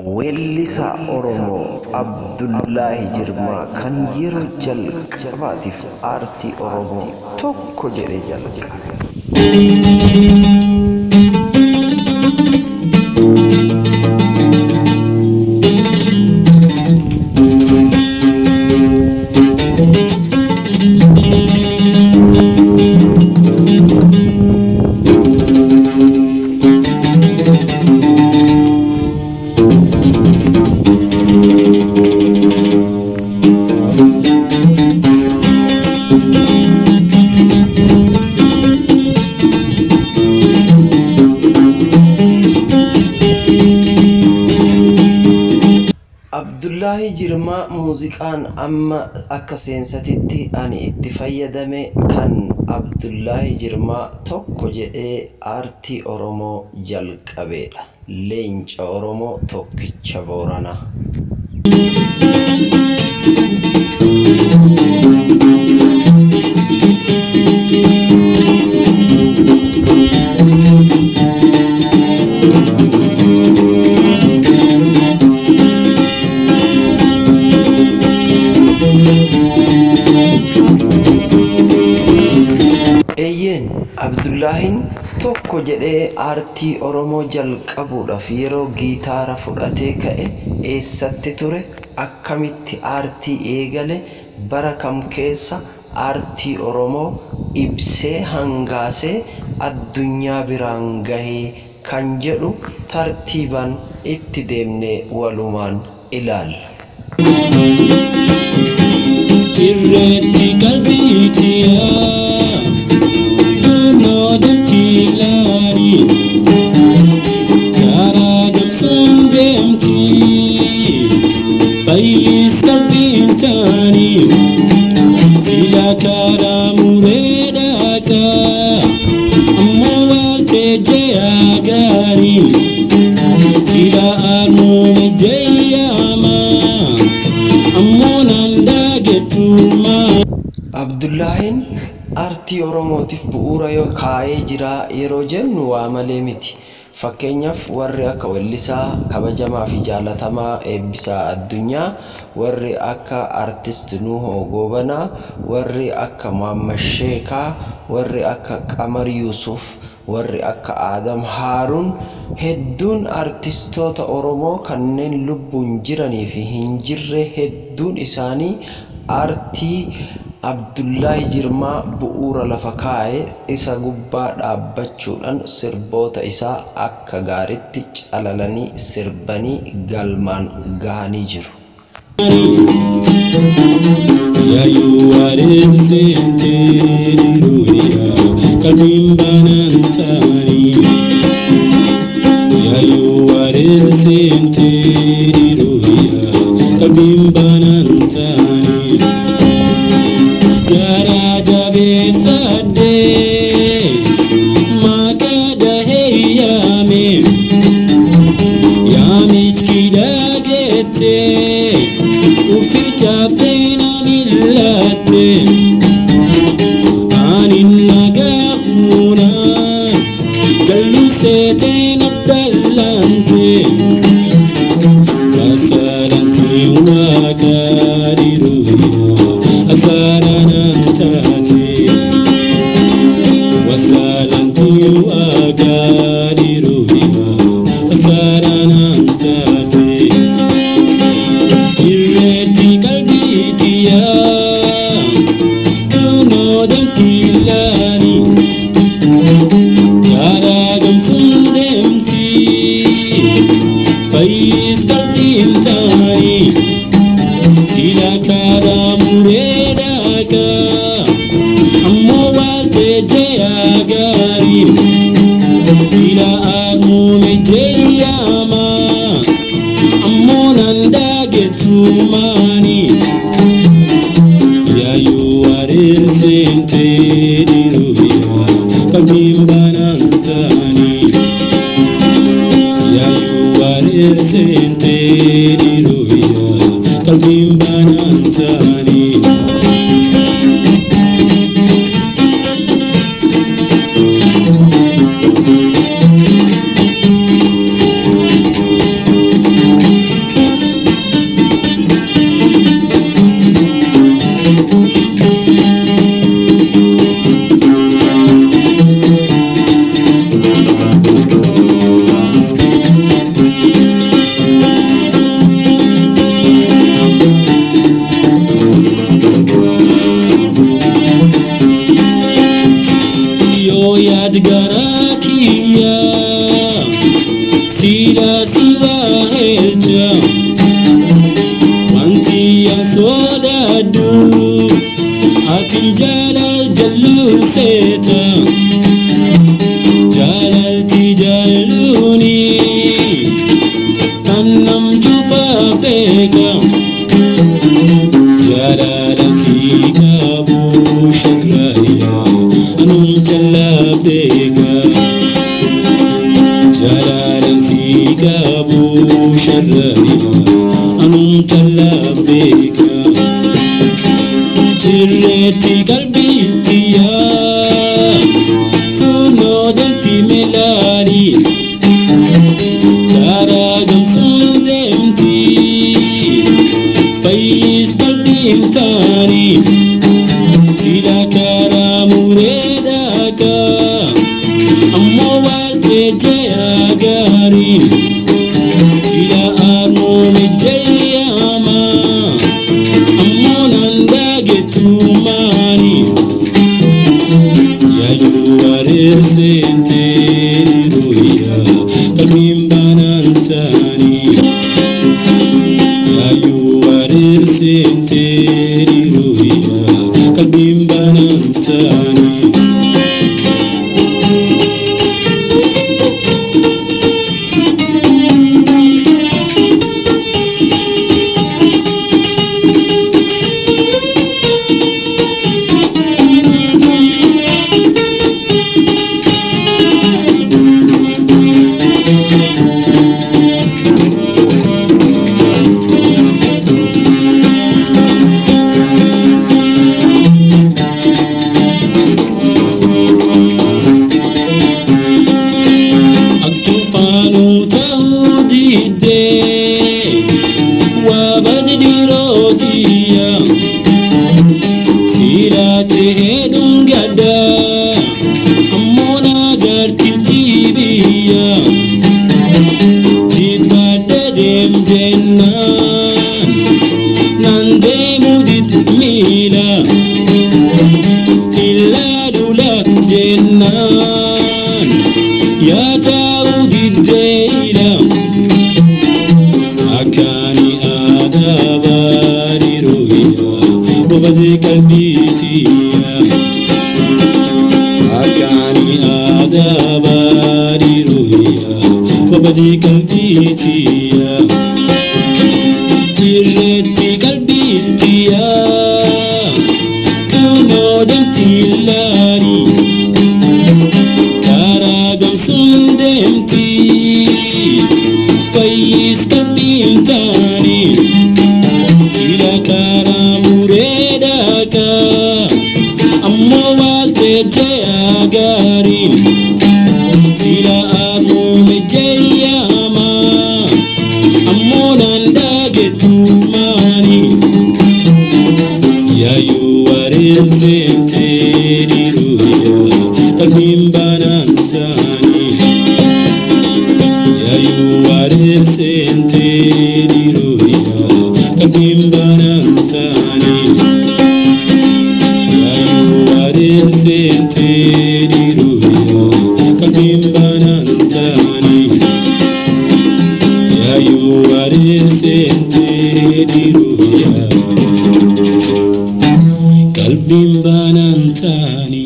Weellisaa Oromoo Abdullaahi Jirmaa kan yeroo jalqabaatiif aartii Oromoo tokko jedhee jalqabe. Abdullaahi Jirmaa muuziqaan amma akka seensatitti ani itti fayyadame kan Abdullaahi Jirmaa tokko jedhee aartii Oromoo jalqabeedha. Leenca Oromoo tokkicha Booranaa. Eeyyeen Abdullaahiin tokko jedhee aartii Oromoo jalqabuudhaaf yeroo gitaara fudhatee ka'e eessatti ture? Akkamitti aartii eegale? Bara kam keessa aartii Oromoo ibsee hangaasee addunyaa biraan gahee kan jedhu tartiibaan itti deemnee walumaan ilaalla. Irreetti qalbiitiyaa dunoodatti ilaali karaa gamsuun deemti fayyis qalbiin taani sila karaa muree dhaqaa ammoo waaltee jeyaa gaarii sila armuume jeeyyamaa ammoo naan daagetumaa. Abdullaahiin aartii Oromootiif bu'uura yoo kaa'ee jira yeroo jennu waa malee miti. Fakkeenyaaf warri akka weellisaa kabajamaa fi jaalatamaa Eebbisaa Addunyaa, warri akka Artist Nuhoo Goobanaa, warri akka Maamma Sheekaa, warri akka Qamar Yuusuf, warri akka Aadam Haaruun hedduun artistoota Oromoo kanneen lubbuun jiranii fi hin jirre hedduun isaanii aartii Abdullaahi Jirmaa bu'uura lafa kaa'e isa gubbaa dhaabbachuudhaan sirboota isaa akka gaariitti calalanii sirbanii galmaan gahanii jiru. Yaayuu waareen seentee dhiiruudha qalbiin baanaan taanii. Yaayuu waareen seentee dhiiruudha qalbiin baanaan taanii. Garaa jabeeffadhee maqaa dhahee yaame yaamichi dhageettee ufi jabbeena millatte ani nagaa fuunaan jalluseeteen addallante wasalanti waaqaadhiruudha asaranaan taate wasalanti waaqaadhiruudha asaranaan taate irreetti qalbiitiyaa kunoo damti ilaali karaa gamsuun deemti fayyis qalbiin taani sila karaa muree dhaqaa ammoo waaltee jeyaa gaarii sila armuume jeeyyamaa ammoo nan daagetumaani yaayuu waareen seentee dhiiruudha qalbiin baanaan taani yaayuu waareen seentee dhiiruudha qalbiin baanaan taani. Jecha wanti an sodaadhu ati jaalal jalluu seeta jaalalti jalluuni tan namtu beeka jaalala si qabu shakraya anum jallaa beeka jaalala si qabu shakraya anum jallaa beeka jirreetti qalbiittiya kunoo deemti melaani karaa gamsuun deemti fayyis qalbiin taani sila karaa muree dhagaa ammoo waaltee jee gaarii sila armoome jeeyama ammoo nan dhaagetumaani yaaduu wareerseentee ruhiya qalbiin banaan taani yaaduu wareerseentee ruhiya qalbiin banaan taani. Aktufaanuu ta'uu diddee waa baddirootiya silaatee hedduun gadda ammoo nagartilti biyya jibbadda deem jennaan nan deemu did miila ilaalula jennaan yaa ta'uu diddeeyla akkaani aadaa baadhiruuya bobadee qalbiitiya akkaani aadaa baadhiruuya bobadee qalbiitiya jirreetti qalbiitiya kunoo deemti laani karaa gamsuun deemti fayyis qalbiin taani sila karaa muree dhagaa ammoo waaltee jee gaariin sila armuume jeeyama ammoo nan dhaagetumaani yaayuu wareerseentee dhiiruuya qalbiin banaan taani yaayuu wareerseentee dhiiruuya qalbiin banaan taani yaayuu wareerseentee dhiiruuya qalbiin banaan taani yaayuu wareerseentee dhiiruuya qalbiin banaan taani.